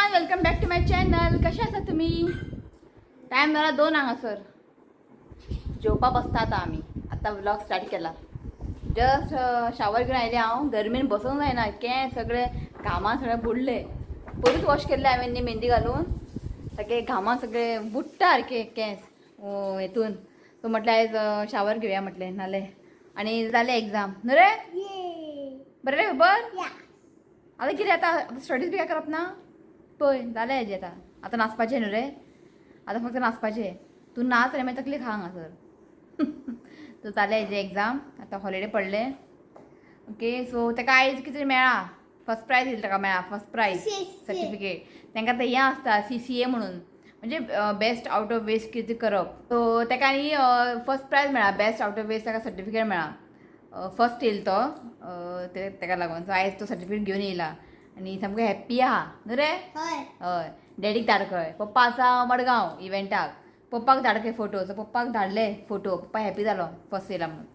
Everyone, welcome back to my channel. कशे आसा तुमी? टायम जाला 2 हांगासर. जेवपा बसता आतां आमी. आतां व्लॉग स्टार्ट केला. जस्ट शावर घेवन आयलें हांव. गरमेन बसूंक जायना. केंस सगळे घामान सगळे बुडले. पयरूच वॉश केल्ले हांवें न्ही मेहंदी घालून. सारके घामान सगळे बुडटा सारके केंस हेतून. सो म्हटलें आयज शावर घेवया म्हटलें नाले. आनी जालें एग्जाम न्हू रे? बरें रे खबर? आतां कितें आतां स्टडीज बी काय करप ना? पळय जालें हेजें आतां. आतां नाचपाचें न्हू रे? आतां फक्त नाचपाचें. तूं नाच रे, मागीर तकली खा हांगासर. सो जालें हेजें एग्जाम, आतां हॉलिडे पडले. ओके, सो ताका आयज कितें मेळ्ळा, फर्स्ट प्रायज येयलें ताका, मेळ्ळा फर्स्ट प्रायज सर्टिफिकेट. तांकां आतां हें आसता CCA म्हणून, म्हणजे बेस्ट आवट ऑफ वेस्ट कितें करप. सो ताका आनी फर्स्ट प्रायज मेळ्ळा, बेस्ट आवट ऑफ वेस्ट ताका सर्टिफिकेट मेळ्ळा. फर्स्ट येयल तो ते ताका लागून. सो आयज तो सर्टिफिकेट घेवन येयला आनी सामको हॅप्पी आहा न्हू रे? हय. डॅडीक धाड खंय, पप्पा आसा मडगांव इव्हेंटाक. पप्पाक धाड खंय फोटो. सो पप्पाक धाडले फोटो, पप्पा हॅप्पी जालो फर्स्ट येयला म्हणून.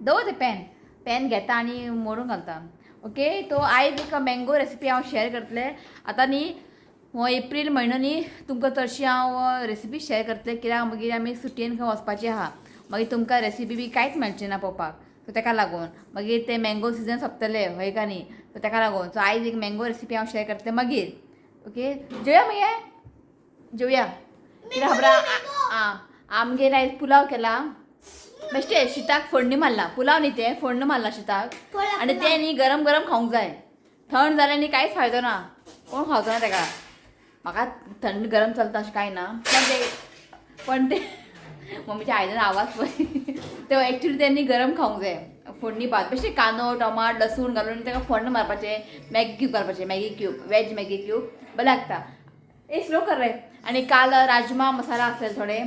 दवर ते पेन, पेन घेता आनी मोडून घालता. ओके, तो आयज एक मँगो रेसिपी हांव शेअर करतलें. आतां न्ही हो एप्रील म्हयनो न्ही तुमकां चडशी हांव रेसिपी शेअर करतलें, कित्याक मागीर आमी सुटयेन खंय वचपाचें आहा, मागीर तुमकां रेसिपी बी कांयच मेळचें ना पळोवपाक. सो ताका लागून मागीर ते मँगो सिजन सोंपतले हय का न्ही? सो ताका लागून सो आयज एक मँगो रेसिपी हांव शेअर करतलें मागीर. ओके, जेवया मागीर, जेवया. कितें खबर आं, आमगेर आयज पुलाव केला. बेश्टे शिताक फोडणी मारला, पुलाव न्ही तें, फोडणी मारला शिताक. आनी तें न्ही गरम गरम खावंक जाय. थंड जाल्यार न्ही कांयच फायदो ना, कोण खावचो ना ताका. म्हाका थंड गरम चलता अशें कांय ना, पण ते मम्मीच्या आयदन आवाज पळय. ते एक्चुली तें न्ही गरम खावंक जाय. फोडणी भात बेश्टे कांदो टमाट लसूण घालून ताका फोण्ण मारपाचें, मॅगी क्यूब घालपाचें, Maggi cube, veg Maggi cube बरें लागता. ए स्लो कर रे. आनी काल राजमा मसाला आसले थोडे.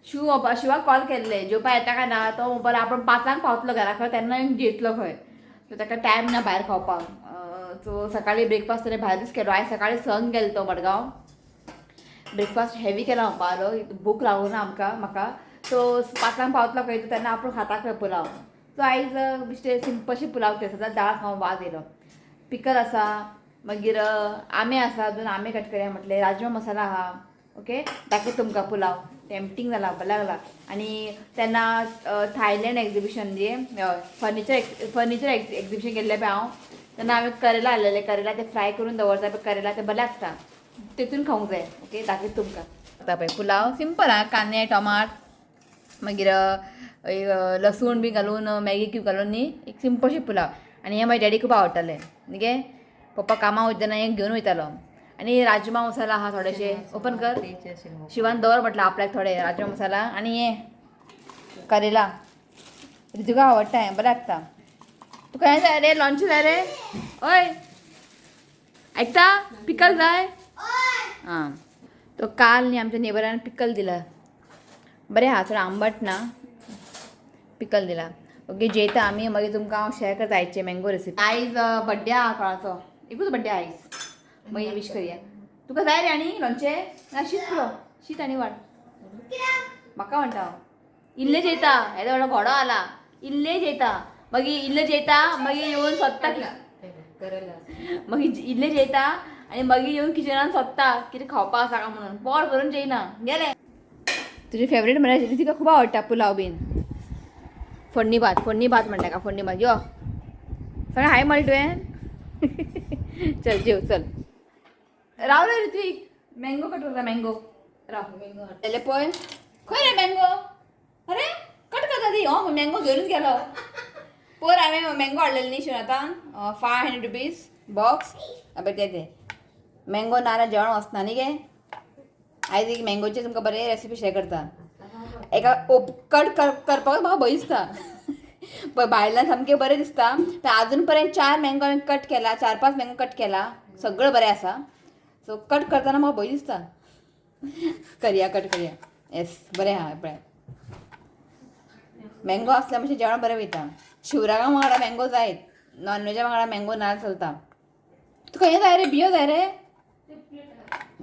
शिवाक कॉल केल्ले, जेवपा येता काय ना. तो म्हणपाक आपण 5 पावतलो घरा खंय, तेन्ना जेतलो खंय. सो ताका टायम ना भायर खावपाक. सो सकाळी ब्रेकफास्ट ताणें भायरूच केलो. आयज सकाळी 6 गेलो तो मडगांव. ब्रेकफास्ट हेवी केला म्हणपाक, भूक लागूं ना आमकां म्हाका. सो 5 पावतलो खंय तेन्ना आपूण खाता खंय पुलाव. सो आयज बेश्टे सिंपलशे पुलाव केले. सदांच दाळ खावन वाज येयलो. पिकल आसा, मागीर आमे आसा, अजून आमे कट करया म्हटलें. राजमा मसाला आहा. ओके, दाखयता तुमकां पुलाव. टेम्पटींग जाला, बरें लागला. आनी तेन्ना थायलंड एग्जिबिशन जे फर्निचर एग्जिबिशन गेल्लें पळय हांव, तेन्ना हांवें करेला हाडलेलें. करेला ते फ्राय करून दवरता पळय, करेला ते बरें लागता, तितून खावंक जाय. ओके, दाखयता तुमकां आतां पळय पुलाव सिंपल आहा. कांदे टमाट मागीर एक लसूण बी घालून मॅगी क्यूब घालून न्ही एक सिंपलशे पुलाव. आनी हें म्हाज्या डॅडी खूब आवडटालें न्ही गे? पप्पा कामाक वयता तेन्ना हें घेवन वयतालो. आनी राजमा मसाला आहा थोडेशे, ओपन कर. शिवान दवर म्हटलं आपल्याक थोडे राजमा मसाला. आनी हें करेला तुका आवडटा, हें बरें लागता. तुका हें जाय रे? लोणचें जाय रे? हय, आयकता? पिकल जाय? आं, तो काल न्ही आमच्या नेबरान पिकल दिला, बरें आहा, चड आंबट ना, पिकल दिला. ओके, जेयता आमी, मागीर तुमकां हांव शेअर करता आयचे मँगो रेसिपी. आयज बड्डे आहा कोणाचो, एकूच बड्डे आयज, मागीर विश करया. तुका जाय रे आनी लोणचें? ना, शीत पुरो, शीत आनी वाड म्हाका. म्हणटा हांव इल्लें जेयता, येदो व्हडलो घोडो आला. इल्लें जेयता, मागीर इल्लें जेयता, मागीर येवन सोदता, मागीर इल्लें जेयता आनी मागीर येवन किचनान सोदता कितें खावपाक आसा काय म्हणून. पोट भरून जेयना गेलें. तुजी फेवरेट म्हळ्यार तिका खूब आवडटा पुलाव बीन. फोडणी भात, फोडणी भात म्हणटा का, फोडणी भात. यो सगळें हाय म्हणलें तुवें. चल जेव, चल. राव रे ऋत्विक, मँगो कट करता. मँगो राव जाल्यार पळय खंय रे मँगो? अरे कट करता ती. हो मँगो घेवनूच गेलो. पयर हांवें मँगो हाडलेले न्ही शिवनाथान, 500 रुपीज बॉक्स. पळय ते ते मँगो नाल्यार जेवण वचना न्ही गे? आयज एक मँगोची तुमकां बरें रेसिपी शेअर करता. एका कट करपाक म्हाका भंय दिसता. पळय भायल्यान सामकें बरें दिसता, पण अजून पर्यंत 4 मँगो हांवें कट केला, 4-5 मँगो कट केला, सगळं बरें आसा. सो कट करतना म्हाका भंय दिसता. करया, कट करया. येस, बरें आहा. पळय मँगो आसल्यार मातशें जेवण बरें वयता. शिवराका वांगडा मँगो जायत, नॉनवेजा वांगडा मँगो ना चलता. तुका हें जाय रे? बियो जाय रे?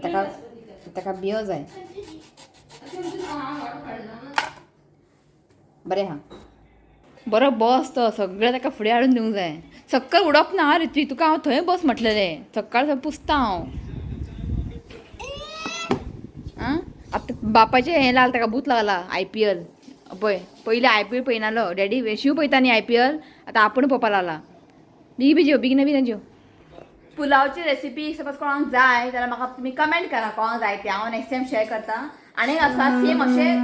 ताका ताका बियो जाय. बरें आहा, बरो बस तो. सगळें ताका फुडें हाडून दिवंक जाय. सक्कर उडोवप ना ऋत्विक, तुका हांव थंय बस म्हटलेलें. सकाळ पुसता हांव. आतां बापाचें हें लागला ताका भूत लागला IPL. पळय पयलीं IPL पळयनालो डॅडी शिव पळयता न्ही IPL, आतां आपूण पळोवपा लागला. बेगी बी जेव, बेगीन बेगीन जेव. पुलावची रेसिपी सपोज कोणाक जाय जाल्यार म्हाका तुमी कमेंट करा, कोणाक जाय ते हांव नेक्स्ट टायम शेअर करता. आनी एक आसा सेम अशें,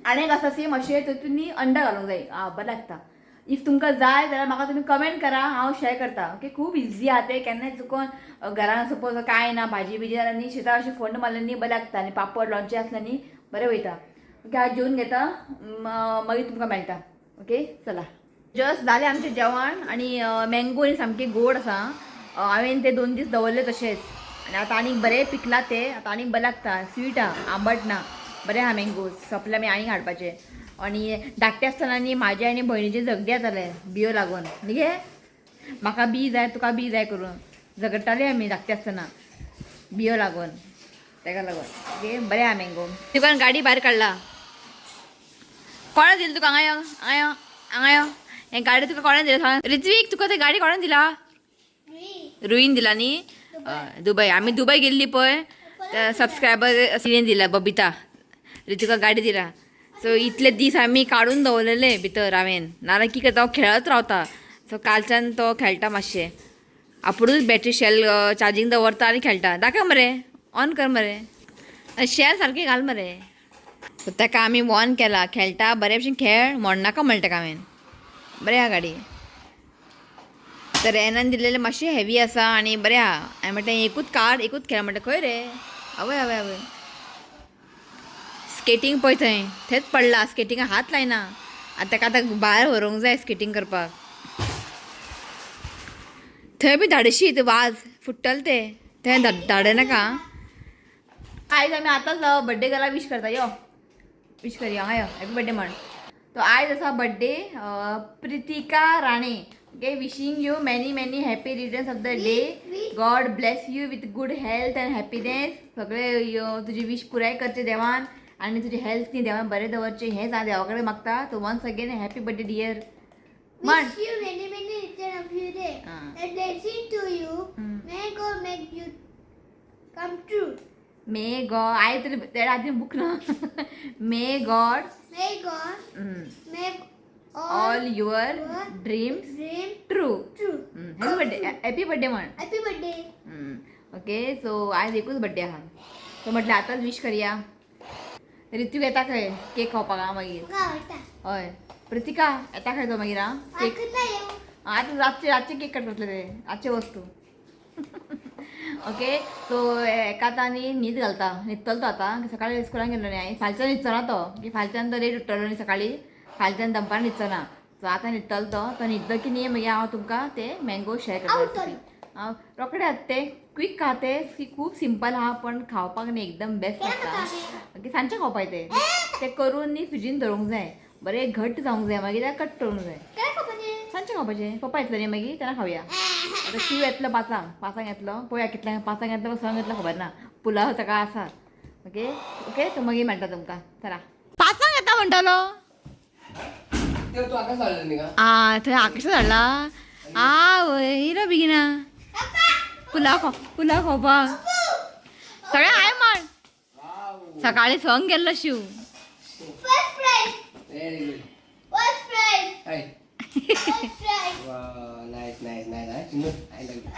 आनी एक आसा सेम अशें तितून न्ही अंडा घालूंक जाय, आ बरें लागता. If तुमकां जाय जाल्यार म्हाका तुमी कमेंट करा, हांव शेअर करता. ओके, खूब इजी आहा तें. केन्नाय चुकोन घरान सपोज कांय ना भाजी बिजी जाल्यार न्ही शिता अशें फोण्ण मारलें न्ही बरें लागता. आनी पापड लोणचें आसलें न्ही बरें वयता. ओके, हांव जेवन घेता, मागीर तुमकां मेळटा. ओके, चला. जस्ट जालें आमचें जेवण. आनी मँगो न्ही सामकें गोड आसा. हांवें ते 2 दीस दवरले तशेंच आनी आतां आनीक बरें पिकलां ते, आतां आनीक बरें लागता. स्वीट आहा, आंबट ना, बरें आहा मँगोज. सोंपले आमी आनीक हाडपाचे. आनी धाकटे आसतना न्ही म्हाजे आनी भयणीचे झगडी जाताले बियो लागून न्ही गे, म्हाका बी जाय तुका बी जाय करून झगडटाले आमी धाकटे आसतना बियो लागून, तेका लागून. ओके, बरें आहा मँगो. तुका गाडी भायर काडला कोणें दिली तुका? हांगा यो, हांगा यो, हांगा यो. हें गाडी तुका कोणें दिला सांग? ऋत्वीक, तुका ते गाडी कोणें दिला? रुईन दिला न्ही. दुबय, आमी दुबय गेल्ली पळय, सबस्क्रायबर तिणें दिला, बबिता ऋतिका गाडी दिला. सो इतले दीस आमी काडून दवरलेले भितर हांवें, नाजाल्यार कितें करता हांव खेळत रावता. सो कालच्यान तो खेळटा मातशें, आपुणूच बॅटरी शेल चार्जींग दवरता आनी खेळटा. दाखय मरे, ऑन कर मरे, शेल सारकें घाल मरे. सो ताका आमी वॉर्न केला, खेळटा बरे भशेन खेळ, मोडनाका म्हणटा ताका हांवें. बरें आहा गाडी. तर रेनान दिलेलें मातशें हेवी आसा आनी बरें आहा. हांवें म्हणलें एकूच काड, एकूच खेळ म्हणटा. खंय रे, आवय आवय आवय, स्केटींग पळय थंय थंयच पडला, स्केटिंगाक हात लायना. आतां ताका आतां भायर व्हरूंक जाय स्केटींग करपाक. थंय बी धाडशी वाज फुट्टले ते, थंय धाड नाका. आयज आमी आतांच बड्डे गर्लाक विश करता. यो विश करया, हांगा यो, हॅपी बड्डे म्हण. तो आयज आसा birthday Pritika Rane. Okay, wishing you many many happy returns of the day. God bless you with good health and happiness. सगळे तुजी विश पुराय करचे देवान आनी तुजी हेल्थ न्ही देवान बरें दवरचें हेंच हांव देवा कडेन मागता. तो once again happy birthday dear म्हण. Wish you many many return of your day. And blessing to you. May God make you come true. May God, आयज तरी तेणें आदी बूक ना. May God May God make all your dreams dream true. true. Happy birthday, happy birthday म्हण. Happy birthday. Okay, so आयज एकूच birthday आहा, so म्हटलें आतांच विश करया. ऋत्विक येता खंय केक खावपाक आं मागीर? म्हाका आवडटा. हय, प्रतिका येता खंय तो मागीर आं केक? केन्ना येवं? आतां रातचे, रातचे केक कट करतले ते, रातचे वस्तू. ओके, सो एका आतां आनी न्हीद घालता, न्हिदतलो तो आतां, सकाळी स्कुलान गेल्लो न्ही आयज. फालच्यान न्हिदचो ना तो, की फालच्यान तो लेट उठ्ठलो न्ही सकाळी, फालच्यान दनपारां न्हिदचो ना. सो आतां न्हिदतलो तो, तो न्हिदलो की न्ही मागीर हांव तुमकां ते मँगो शेअर करता. हांव रोखडे आहा ते, क्वीक आहा ते, खूब सिंपल आहा पण खावपाक न्ही एकदम बेस्ट आसता. ओके, सांजचे खावपाक ते, ते करून न्ही फ्रिजीन दवरूंक जाय, बरें घट्ट जावंक जाय, मागीर ते कट करूंक जाय. केन्ना खावपाचें? सांजचें खावपाचें, पप्पा येतलो न्ही मागीर तेन्ना खावया. आतां शिव येतलो पांचांक, पांचांक येतलो, पळोवया कितल्यांक, पांचांक येतलो संक येतलो खबर ना, पुलाव ताका आसा. ओके ओके, सो मागीर मेळटा तुमकां, चला. पांचांक येता म्हणटालो. तू आकाश हाडलें न्ही का? आ थंय आकाश हाडला. आवय येयलो बेगिना पुलाव खाव, पुलाव खावपाक सगळें हाय म्हण. सकाळी संग गेल्लो Shiv. First prize. Very good. First prize. Hi. First prize. Wow, nice, nice, nice. Hi, Chinnu. I love you.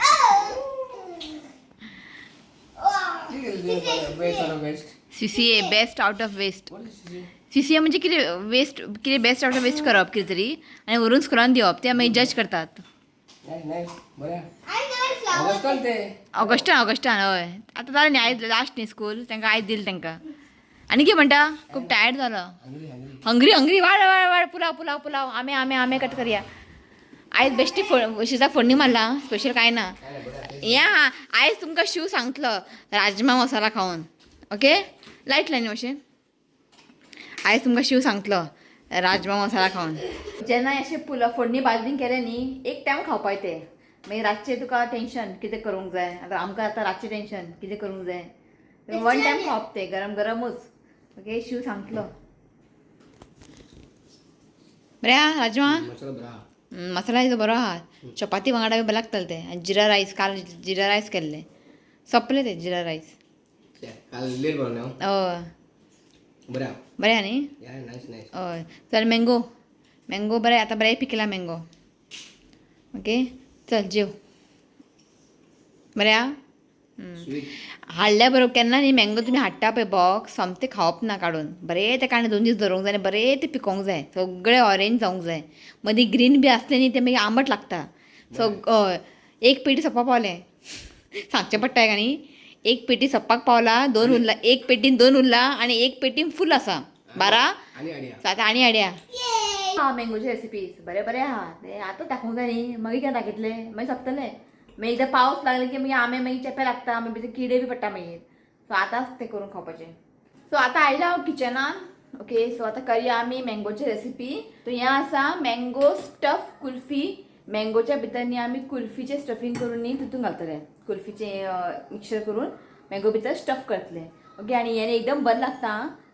Oh. Best out of waste. CCA, best out of waste. What is CCA? CCA म्हणजे कितें waste, कितें best out of waste करप कितें तरी आनी व्हरून स्कुलान दिवप, ते मागीर जज करतात. Nice, nice. बरें. I know flower. ऑगस्टान ते. ऑगस्टान, ऑगस्टान हय. आतां जालें न्ही आयज लास्ट न्ही स्कूल तांकां, आयज दिलें तांकां. आनी कितें म्हणटा, खूब टायर्ड जालो. Hungry, hungry. Hungry hungry. वाड वाड वाड, पुलाव पुलाव पुलाव. आमे आमे आमे कट करया. आयज बेश्टी शिजाक फोडणी मारला, स्पेशल कांय ना. हें आहा आयज तुमकां शिव सांगतलो राजमा मसाला खावन. ओके, लायट लाय न्ही मातशें. आयज तुमकां शिव सांगतलो राजमा मसाला खावन. जेन्ना अशें पुलाव फोडणी भात बीन केलें न्ही, एक टायम खावपाक तें, मागीर रातचें तुका टेंशन कितें करूंक जाय. आतां आमकां आतां रातचें टेंशन कितें करूंक जाय, वन टायम खावप तें गरम गरमूच. ओके, शिव सांगतलो. बरें आहा राजमा. मसाला बरा. मसाला हिजो बरो आहा. चपाती वांगडा बी बरें लागतलें तें. आनी जिरा रायस, काल जिरा रायस केल्लें, सोंपलें तें जिरा रायस. काल लेट बरो न्हू. हय. बरें. बरें न्ही? या, नायस नायस. हय, चल मँगो मँगो बरें, आतां बरें पिकला मँगो. ओके, चल जेव. बरें आं. स्वीट. हाडल्या बरोबर केन्ना न्ही मँगो तुमी हाडटा पळय बॉक्स, सोमतें खावप ना, काडून बरें तेका आनी 2 दीस दवरूंक जाय आनी बरें तें पिकोवंक जाय, सगळें ऑरेंज जावंक जाय. मदीं ग्रीन बी आसलें न्ही तें मागीर आंबट लागता. सग हय, एक पेटी सोंपपाक पावलें, सांगचें पडटा हेका न्ही. एक पेटी सोंपपाक पावला, दोन उरला, एक पेटीन 2 उरला आनी एक पेटीन फूल आसा 12. आनी हाडया. आतां आनी हाडया. हा, मँगोची रेसिपीज बरें बरें आहा ते आतां दाखोवंक जाय न्ही, मागीर केन्ना दाखयतले, मागीर सोंपतले. मागीर एकदां पावस लागले की मागीर आमे मागीर चेपे लागता, मागीर भितर किडे बी पडटा मागीर. सो आतांच ते करून खावपाचें. सो आतां आयला हांव किचनान. ओके, सो आतां करया आमी मँगोची रेसिपी. सो हें आसा मँगो स्टफ कुल्फी. मँगोच्या भितर न्ही आमी कुल्फीचें स्टफींग करून न्ही तितून घालतले, कुल्फीचें मिक्सचर करून मँगो भितर स्टफ करतले. ओके, आनी हें एकदम बरें लागता,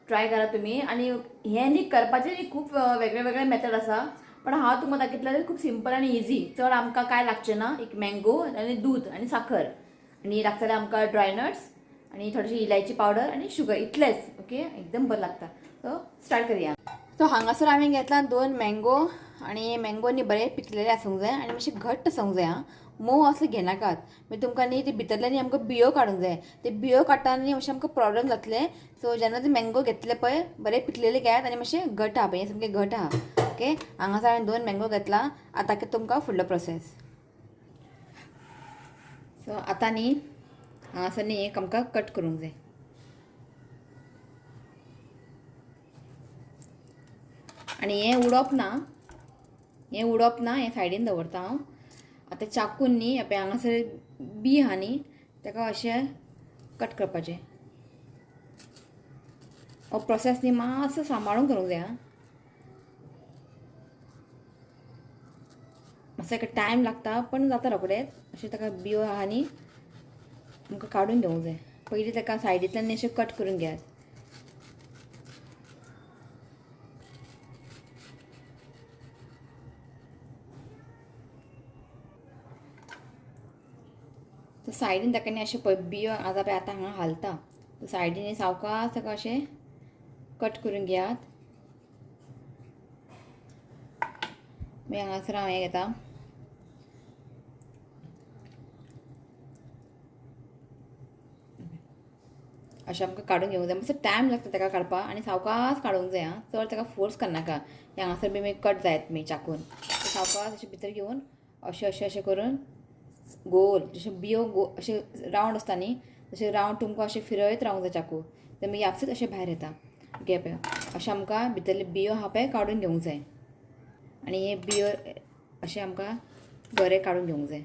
ट्राय करा तुमी. आनी हें न्ही करपाचें न्ही खूब वेगळे वेगळे मेथड आसा, पण हांव तुमकां दाखयतलें खूब सिंपल आनी इजी. चड आमकां कांय लागचें ना, एक मँगो आनी दूद आनी साखर आनी लागतलें आमकां ड्राय नट्स आनी थोडीशी इलायची पावडर आनी शुगर, इतलेंच. ओके, एकदम बरें लागता. सो स्टार्ट करया. सो हांगासर हांवें घेतला 2 मँगो आनी मँगो न्ही बरें पिकलेले आसूंक जाय आनी मातशें घट्ट आसूंक जाय. आं, मोव असले घेनाकात, मागीर तुमकां न्ही ते भितरले न्ही आमकां बियो काडूंक जाय, ते बियो काडटा न्ही मातशें आमकां प्रॉब्लम जातले. सो जेन्ना ते मँगो घेतले पळय बरे पिकलेले घेयात आनी मातशें घट आहा पळय, हें सामकें घट आहा. ओके, हांगासर हांवें 2 मँगो घेतला. आतां दाखयता तुमकां फुडलो प्रोसेस. सो आतां न्ही हांगासर न्ही एक आमकां कट करूंक जाय. आनी हें उडोवप ना, हें उडोवप ना, हें सायडीन दवरता हांव. आतां चाकून न्ही पळय हांगासर बी आहा न्ही ताका अशें कट करपाचें. हो प्रोसेस न्ही मातसो सांबाळून करूंक जाय आं, मातसो एका टायम लागता पण जाता रोखडेंच. अशें ताका बियो आहा न्ही आमकां काडून घेवंक जाय. पयलीं ताका सायडींतल्यान न्ही अशें कट करून घेयात. तो सायडीन ताका न्ही अशें पळय बियो आतां पळय आतां हांगा हालता, तो सायडीन न्ही सावकाश ताका अशें कट करून घेयात. मागीर हांगासर हांव हें घेता, अशें आमकां काडून घेवंक जाय. मातसो टायम लागता ताका काडपाक आनी सावकाश काडूंक जाय आं, चड ताका फोर्स करनाका. हांगासर बी मागीर कट जायत मागीर चाकून. सावकाश अशें भितर घेवन अशें अशें अशें करून गोल जशें बियो गो अशें रावंड आसता न्ही तशें रावंड तुमकां अशें फिरयत रावंक जाय चाकू, ते मागीर आपसूक अशें भायर येता. ओके, पळय अशें आमकां भितरले बियो आहा पळय काडून घेवंक जाय आनी हे बियो अशें आमकां बरें काडून घेवंक जाय,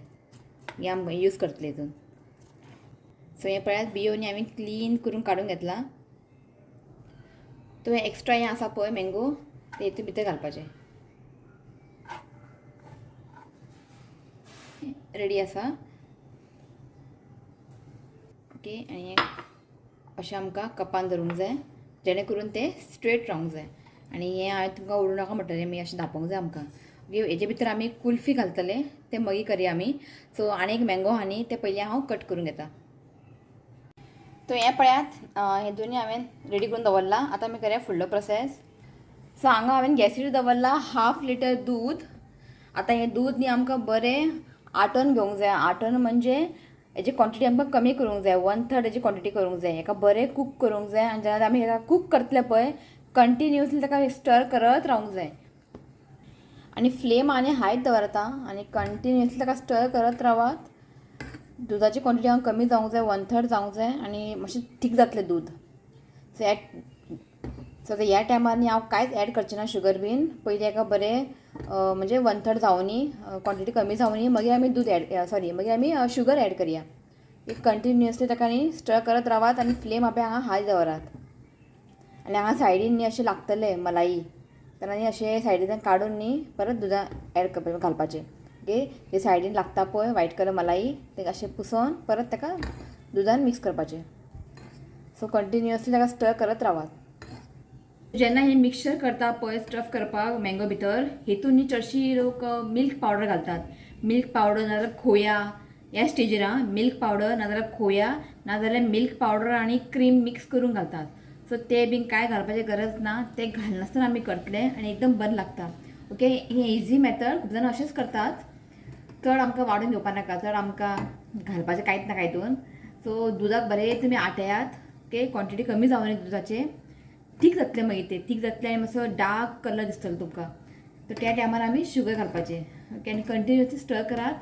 हें आमकां यूज करतले हितून. सो हें पळयात बियो न्ही हांवें क्लीन करून काडून घेतला. तो एक्स्ट्रा हें आसा पळय मँगो ते हितून भितर घालपाचें. रेडी आसा. ओके, आनी अशें आमकां कपान धरूंक जाय जेणे करून ते स्ट्रेट रावंक जाय. आनी हें हांवें तुमकां उडोवं नाका म्हणटलें, मागीर अशें धांपोंक जाय आमकां. ओके, हेजे भितर आमी कुल्फी घालतले, ते मागीर करया आमी. सो आनी एक मँगो आहा न्ही ते पयलीं हांव कट करून घेता. तो हें पळयात हें दोनी हांवें रेडी करून दवरला. आतां आमी करया फुडलो प्रोसेस. सो हांगा हांवें गॅसीर दवरला 1/2 लिटर दूद. आतां हें दूद न्ही आमकां बरें आटोवन घेवंक जाय. आटोवन म्हणजे हेजी क्वॉन्टिटी आमकां कमी करूंक जाय, 1/3 हेजी क्वॉन्टिटी करूंक जाय. हेका बरें कूक करूंक जाय आनी जेन्ना आमी हेका कूक करतले पळय कंटिन्युअसली ताका स्टर करत रावंक जाय. आनी फ्लेम आनी हायत दवरता आनी कंटिन्युअसली ताका स्टर करत रावात. दुदाची क्वॉन्टिटी हांगा कमी जावंक जाय, 1/3 जावंक जाय आनी मातशें थीक जातलें दूद. सो आतां ह्या टायमार न्ही हांव कांयच एड करचें ना शुगर बीन. पयलीं हेका बरें म्हणजे 1/3 जावनी, क्वॉन्टिटी कमी जावनी, मागीर आमी दूद एड सॉरी मागीर आमी शुगर एड करया. एक कंटिन्युअसली ताका न्ही स्टर करत रावात आनी फ्लेम आपल्या हांगा हाय दवरात. आनी हांगा सायडीन न्ही अशें लागतलें मलाई, तेन्ना न्ही अशें सायडीन काडून न्ही परत दुदान एड करपाचें घालपाचें. ओके, ते सायडीन लागता पळय वायट कलर मलाई, ते अशें पुसोन परत ताका दुदान मिक्स करपाचें. सो कंटिन्युअसली ताका स्टर करत रावात. जेन्ना हें मिक्सचर करता पळय स्टफ करपाक मँगो भितर, हेतून न्ही चडशी लोक मिल्क पावडर घालतात. मिल्क पावडर नाजाल्यार खोया ह्या स्टेजीर मिल्क पावडर नाजाल्यार खोया नाजाल्यार मिल्क पावडर आनी क्रीम मिक्स करून घालतात. सो ते बीन कांय घालपाची गरज ना, ते घालनासतना आमी करतले आनी एकदम बरें लागता. ओके, हें इजी मेथड, खूब जाणां अशेंच करतात. चड आमकां वाडून घेवपा नाका, चड आमकां घालपाचें कांयच नाका हितून. सो दुदाक बरें तुमी आटयात. ओके, क्वॉन्टिटी कमी जावं न्ही दुदाचें, थीक जातलें मागीर तें, थीक जातलें आनी मातसो डार्क कलर दिसतलो तुमकां. तर त्या टायमार आमी शुगर घालपाचें. ओके, आनी कंटिन्युअसली स्टर करात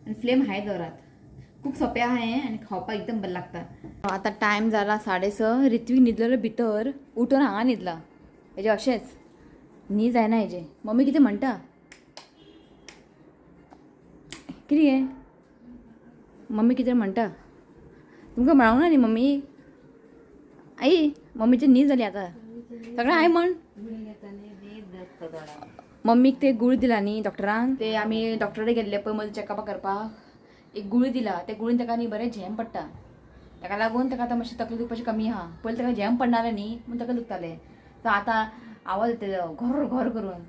आनी फ्लेम हाय दवरात. खूब सोंपें आहा हें आनी खावपाक एकदम बरें लागता. आतां टायम जाला 6:30. ऋत्वीक न्हिदलेलो भितर, उठून हांगा न्हिदला. हेजें अशेंच न्हीद जायना हेजें. मम्मी कितें म्हणटा कितें हें? मम्मी कितें म्हणटा तुमकां मेळोंक ना न्ही मम्मी? आई मम्मीची न्हीद जाली आतां सगळें हाय म्हण. मम्मीक ते गुळी दिला न्ही डॉक्टरान, ते आमी डॉक्टराक गेल्ले पळय मदीं चॅकअप करपाक, एक गुळी दिला. त्या गुळीन ताका न्ही बरें झेम पडटा, ताका लागून ताका आतां मातशी तकली दुखपाची कमी आहा. पयलीं ताका झेम पडनाले न्ही म्हूण ताका दुखतालें. सो आतां आवाज येता घर घर करून.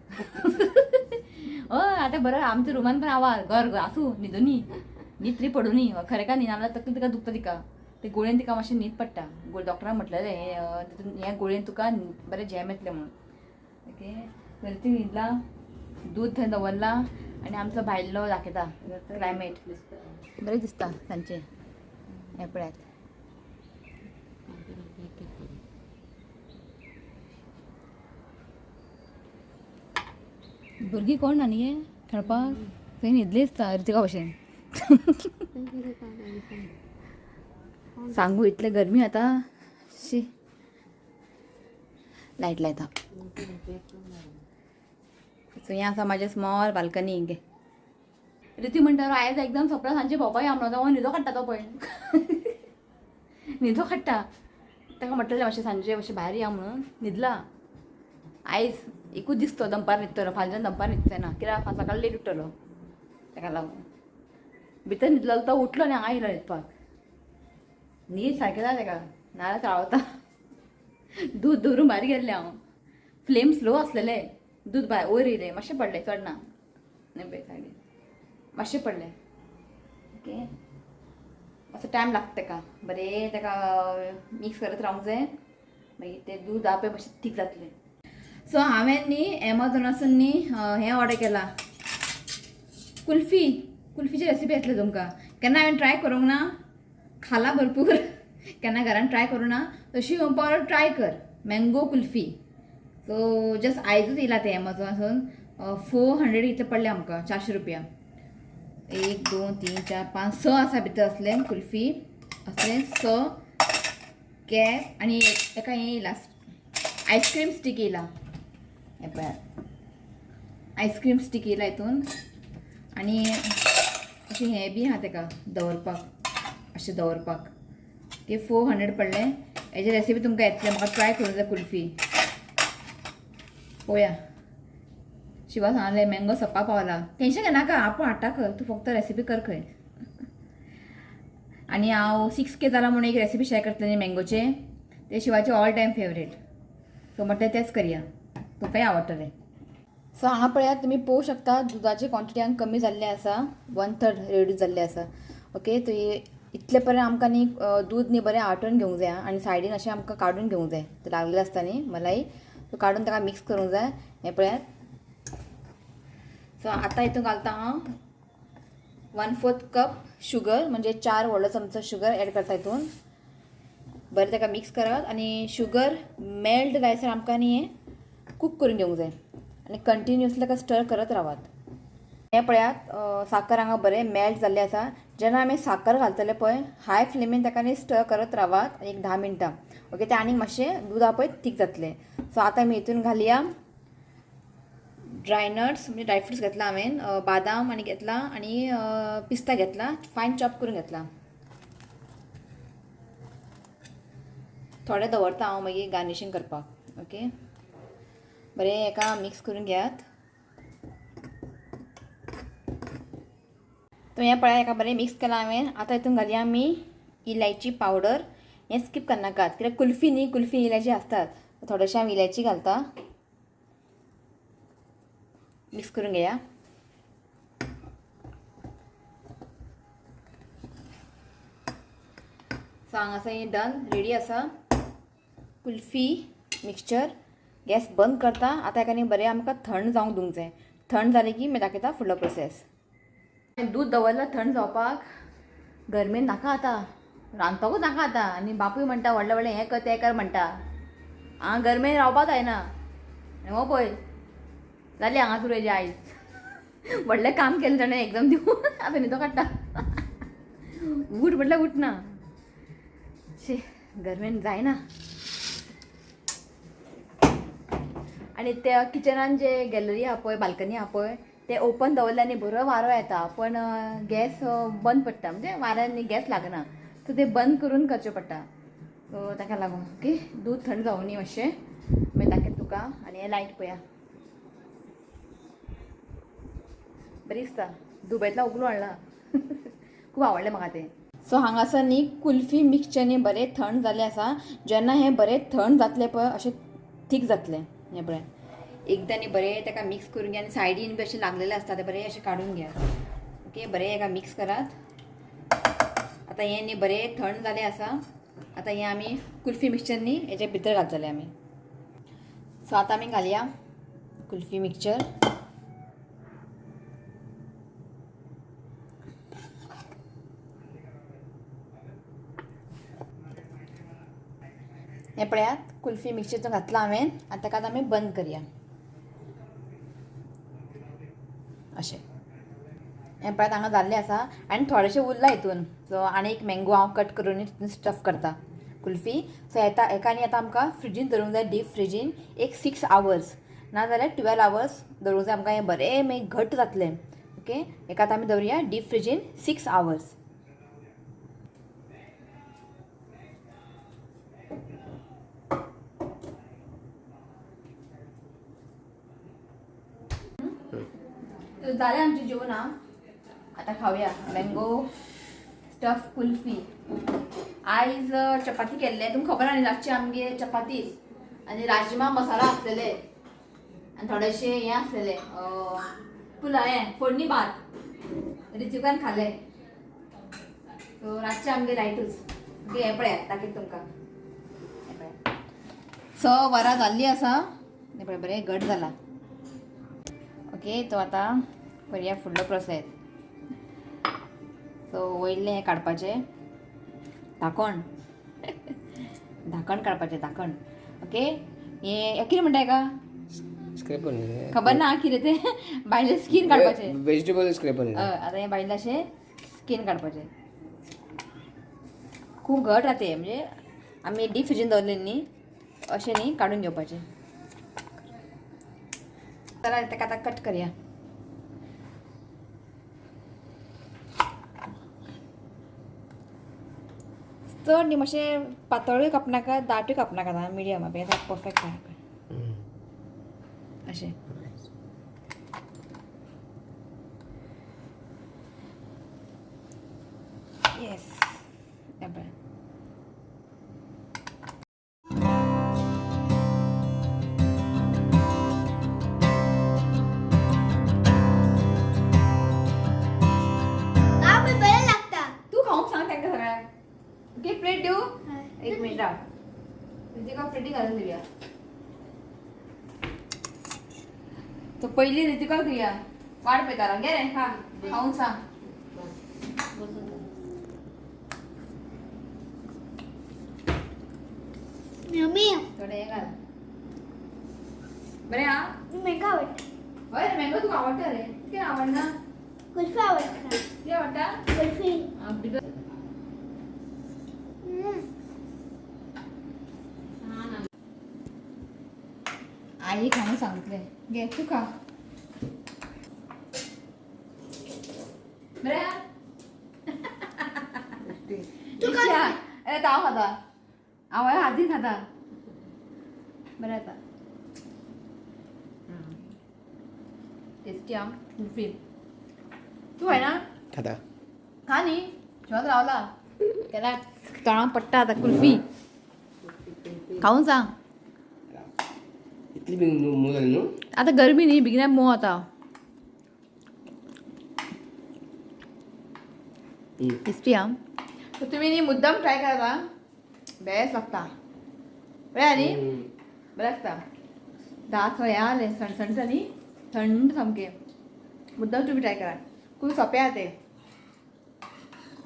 हय आतां बरो आमच्या रुमान पण आवाज घर घर आसूं न्हिदुनी, न्हीद तरी पडुनी खरें काय न्ही, नाजाल्यार तकली तिका दुखता. तिका ते गुळयेन तिका मातशें न्हीद पडटा. डॉक्टरान म्हटलेलें ह्या गुळयेन तुका बरें झेम येतलें म्हणून. ओके, तर ती न्हिदला, दूद थंय दवरला आनी आमचो भायलो दाखयता क्लायमेट बरें दिसता सांजचें. हें पळयात, भुरगीं कोण ना न्ही खेळपाक, थंय न्हिदली दिसता रितिका भशेन. सांगू इतले गरमी आतां, शी लायट लायता. सो हें आसा म्हाजें स्मॉल बाल्कनी. रिती म्हणटा आयज एकदम सोंपला सांजचे भोंवपाक या म्हणून, तो न्हिदो काडटा, तो पळय न्हिदो काडटा. ताका म्हटलेलें मातशें सांजचे मातशें भायर या म्हणून, न्हिदला. आयज एकूच दीस तो दनपार न्हिदतलो, फाल्यां दनपार न्हिदचें ना, कित्याक सकाळीं लेट उठ्ठलो ताका लागून. भितर न्हिदलो तो उठलो आनी हांगा येयलो न्हिदपाक. न्हीद सारकें जाय ताका, नाजाल्यार चाळवता. दूद दवरून भायर गेल्लें हांव, फ्लेम स्लो आसलेलें, दूद भायर वयर येयलें, मातशें पडलें, चड ना, पळय सायडीन मातशें पडलें. ओके, मातसो टायम लागता ताका, बरें ताका मिक्स करत रावंक जाय, मागीर तें दूद आपे मातशें थीक जातलें. सो हांवें न्ही एमेझॉनासून न्ही हें ऑर्डर केलां, कुल्फी. कुल्फीची रेसिपी येतली तुमकां, केन्ना हांवें ट्राय करूंक ना, खाला भरपूर, केन्ना घरान ट्राय करूं ना. तशी म्हणपा ट्राय कर मँगो कुल्फी. सो जस्ट आयजूच येयला तें एमेझॉनासून, 400 इतलें पडलें आमकां, 400 रुपया. 1 2 3 4 5 6 आसा भितर असले कुल्फी, असले 6 कॅप आनी एका हें येयला आयस्क्रीम स्टीक येयला. हें पळयात आयस्क्रीम स्टीक येयला हितून. आनी अशें हें बी आहा तेका दवरपाक, अशें दवरपाक. ते 400 पडलें. हेजी रेसिपी तुमकां येतलें, म्हाका ट्राय करूंक जाय कुल्फी. पळोवया. शिवा सांगलें मँगो सप्पा पावला, टेंशन घेनाका, आपूण हाडटा खंय, तूं फक्त रेसिपी कर खंय. आनी हांव 6K जाला म्हणून एक रेसिपी शेअर करतलें न्ही मँगोचें, तें शिवाचें ऑल टायम फेवरेट. सो म्हटलें तेंच करया, तुमकांय आवडटलें. सो हांगा पळयात तुमी पळोवंक शकता दुदाची क्वॉन्टिटी हांगा कमी जाल्ली आसा, 1/3 रेड्यूस जाल्ली आसा. ओके, तो इतले पर्यंत आमकां न्ही दूद न्ही बरें आटोवन घेवंक जाय आनी सायडीन अशें आमकां काडून घेवंक जाय, तें लागलेलें आसता न्ही मलाई, तो काडून ताका मिक्स करूंक जाय. हें पळयात. सो आतां हितून घालता हांव 1/4 कप शुगर, म्हणजे 4 व्हडलो चमचो शुगर एड करता हितून. बरें ताका मिक्स करात आनी शुगर मेल्ट जायसर आमकां न्ही हें कूक करून घेवंक जाय आनी कंटिन्युअसली ताका स्टर करत रावात. हें पळयात साकर हांगा बरें मेल्ट जाल्लें आसा. जेन्ना आमी साकर घालतले पळय हाय फ्लेमीन ताका न्ही स्टर करत रावात एक 10 मिनटां. ओके, तें आनीक मातशें दूद पळय थीक जातलें. सो आतां आमी हितून घालया ड्राय नट्स, म्हणजे ड्राय फ्रुट्स घेतला हांवें, बादाम आनी घेतला आनी पिस्ता घेतला, फायन चॉप करून घेतला. थोडे दवरता हांव मागीर गार्निशींग करपाक. ओके, बरें हेका मिक्स करून घेयात. तो हें पळया हेका बरें मिक्स केलां हांवें. आतां हितून घालया आमी इलायची पावडर. हें स्कीप करनाकात, कित्याक कुल्फी न्ही, कुल्फी इलायची आसतात, थोडेशें हांव इलायची घालता. मिक्स करून घेया. सो हांगासर हें डन रेडी आसा कुल्फी मिक्सचर. गॅस बंद करता आतां. हेका न्ही बरें आमकां थंड जावंक दिवंक जाय. थंड जालें की मागीर दाखयता फुडलो प्रोसेस. दूद दवरलां थंड जावपाक. गरमेन नाका आतां रांदपाकूच नाका आतां. आनी बापूय म्हणटा व्हडलें व्हडलें हें कर तें कर म्हणटा. हांगा गरमेन रावपा जायना. आनी हो पळय जाली हांगा सुरू हेजी आयज. व्हडलें काम केलें ताणें एकदम दिवन आतां न्हिदो काडटा. उठ म्हटल्यार उठना. शी, गरमेन जायना. आनी त्या किचनान जे गॅलरी आहा पळय, बाल्कनी आहा पळय, ते ओपन दवरले आनी बरो वारो येता, पण गॅस बंद पडटा. म्हणजे वाऱ्यान न्ही गॅस लागना, सो ते बंद करून करचें पडटा. सो ताका लागून. ओके, दूद थंड जावनी मातशें, मागीर दाखयता तुका. आनी हें लायट पळया, बरी दिसता. दुबयतला उगलो हाडला, खूब आवडलें म्हाका तें. सो हांगासर न्ही कुल्फी मिक्सचर न्ही बरें थंड जाल्लें आसा. जेन्ना हें बरें थंड जातलें पळय, अशें थीक जातलें. हें पळय, एकदां न्ही बरें ताका मिक्स करून घे. आनी सायडीन बी अशें लागलेलें आसता तें बरें अशें काडून घे. ओके, बरें हेका मिक्स करात. आतां हें न्ही बरें थंड जालें आसा. आतां हें आमी कुल्फी मिक्सचर न्ही हेजे भितर घालतले आमी. सो आतां आमी घालया कुल्फी मिक्सचर. हें पळयात, कुल्फी मिक्सचर घातलां हांवें. आतां ताका आमी बंद करया अशें. हें पळयात, हांगा जाल्लें आसा आनी थोडेशें उरलां हितून. सो आनी एक मँगो हांव कट करून तितून स्टफ करता कुल्फी. सो येता हेका न्ही आतां आमकां फ्रिजीन दवरूंक जाय, डीप फ्रिजीन एक 6 आवर्स नाजाल्यार 12 आवर्स दवरूंक जाय आमकां. हें बरें मागीर घट्ट जातलें. ओके, हेका आतां आमी दवरुया डीप फ्रिजीन 6 आवर्स. तर जालें आमचें जेवण. आं, आतां खावया मँगो स्टफ कुल्फी. आयज चपाती केल्ले, तुमकां खबर आहा न्ही, रातचे आमगे चपातीच आनी राजमा मसाला आसलेले आनी थोडेशे हें आसलेले पुलाव, हें फोडणी भात रितिकान खाले. सो रातचे आमगे लायटूच. ओके, हें पळयात, दाखयता तुमकां. हें पळयात, 6 वरां जाल्लीं आसा. हें पळय, बरें घट जाला. ओके, तो आतां करया फुडलो प्रोसेस. सो वयलें हें काडपाचें धाकण, धाकण काडपाचें, धाकण. ओके, हें कितें म्हणटा हेका? स्क्रेपर. खबर ना कितें तें. भायलें स्कीन काडपाचें. Vegetable scraper. हय, आतां हें भायलें अशें स्कीन काडपाचें. खूब घट राहते, म्हणजे आमी डीप फ्रिजीन दवरलें न्ही, अशें न्ही काडून घेवपाचें. चला, ताका आतां कट करया. चड न्ही, मातशें पातळूय कापनाका, दाटूय कापनाका, मिडियम परफेक्ट आहा अशें. येस, हें पळय. आवय, बरें लागता. तूं खावंक सांग तांकां सगळ्यांक. ओके, प्लेट दिवं? एक मिनिट राव, रितिका प्लेटी घालून दिवया. तो पयली रितिका दिवया, वाट पळयता. घे रे, खा, खावंक सांग. यम्मी. थोडें हें घाल. बरें आं. मँगो आवडटा. हय रे, मँगो तुका आवडटा रे. कितें आवडना? कुल्फी आवडटा. कितें आवडटा? कुल्फी. आं, भितर. आई खावंक सांगतले. घे, तूं खा. बरें आं? तूं खा. इच्छा. अरे, हांव खाता, हांव हातीन खाता. बरें जाता, टेस्टी आं कुल्फी. तूं खायना? खाता. खा न्ही, जेवत रावला केन्ना तोंडाक पडटा आतां. कुल्फी खावून सांग. इतली बेगीन मोव जाली न्हू. आतां गरमी न्ही, बेगिना मोव आता. टेस्टी आं. तुमी न्ही मुद्दम ट्राय करा, बेस्ट लागता. बरें न्ही? बरें लागता. दांत हें आलें सणसणटा न्ही, थंड सामकें. मुद्दम तुमी ट्राय करा, खूब सोंपें आहा तें.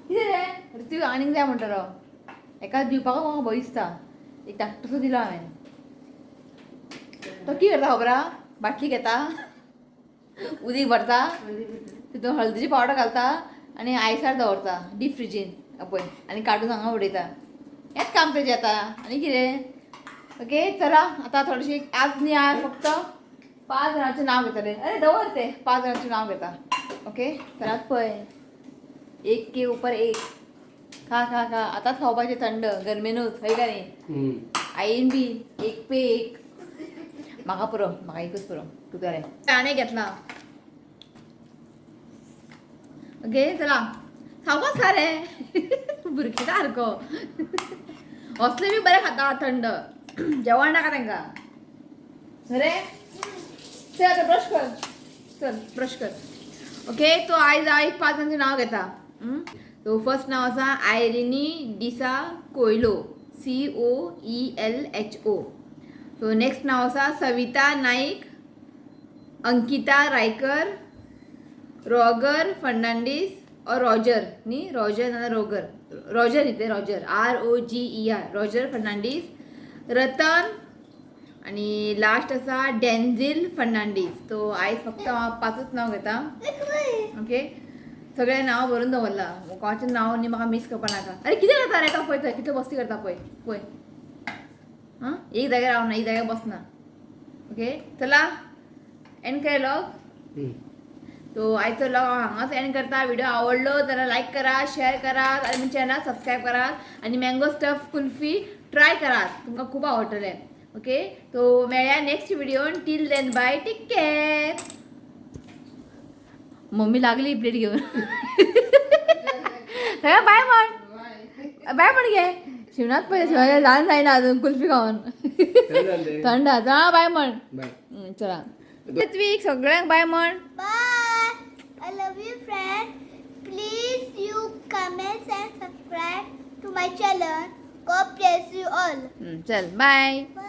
कितें रे ऋत्विक, आनीक जाय म्हणटलो? एका दिवपाक म्हाका भंय दिसता. एक धाकटोसो दिलो हांवें. तो कितें करता खबर आहा? बाटली घेता, उदीक भरता, तितून हळदीची पावडर घालता आनी आयसार दवरता डीप फ्रिजीन पळय, आनी काडून हांगा उडयता. हेंच काम तेजें आतां, आनी कितें? ओके, चला आतां थोडीशी आज न्ही, आज फक्त 5 जाणांचें नांव घेतलें. अरे दवर ते, 5 जाणांचें नांव घेता. ओके, चलात पळय, एक के उपर एक. खा खा खा, आतांच खावपाचें थंड गरमेनूच, हय काय न्ही? आईन बी एक पे एक. म्हाका पुरो, म्हाका एकूच पुरो. तूं बरें आनी घेतला. ओके, चला सावकाश खा रे भुरगे सारको. असले बी बरें खाता थंड, जेवण नाका तांकां. रे चल आतां ब्रश कर, चल ब्रश कर. ओके, तो आयज हांव एक 5 जाणांचें नांव घेता. सो फर्स्ट नांव आसा आयरिनी D'Sa Coelho, COELHO. So next नांव आसा सविता नाईक, अंकिता रायकर, रॉगर फर्नांडीस और रॉजर न्ही, रॉजर ना रोगर, रॉजर न्ही ते, Roger, ROGER, Roger Fernandes, Ratan आनी लास्ट आसा डेन्झील फर्नांडीस. सो आयज फक्त हांव 5च नांव घेता. ओके, सगळें नांव बरोवन दवरलां, कोणाचें नांव न्ही म्हाका मीस करपा नाका. अरे कितें करता रे तो? पळय थंय कितले बस्ती करता पळय पळय. आं, एक जाग्यार रावना, एक जाग्यार बसना. ओके, चला एंड कर व्लॉग. तो आयचो व्लॉग हांव हांगाच एंड करता. व्हिडिओ आवडलो जाल्यार लायक करा, शेअर करात आनी चॅनल सबस्क्रायब करात आनी मँगो स्टफ कुल्फी ट्राय करात, तुमकां खूब आवडटलें. ओके, तो मेळया नेक्स्ट व्हिडिओन. Till then bye, take care. Mummy लागली प्लेट घेवन. सगळ्या बाय म्हण, बाय म्हण घे. शिवनाथ पळय, शिवनाथ ल्हान जायना अजून कुल्फी खावन. थंड आसा. बाय म्हण. बाय. चला ऋत्विक, सगळ्यांक बाय म्हण. Bye. I love you, friend. Please you comment and subscribe to my channel. God bless you all. चल बाय. Bye.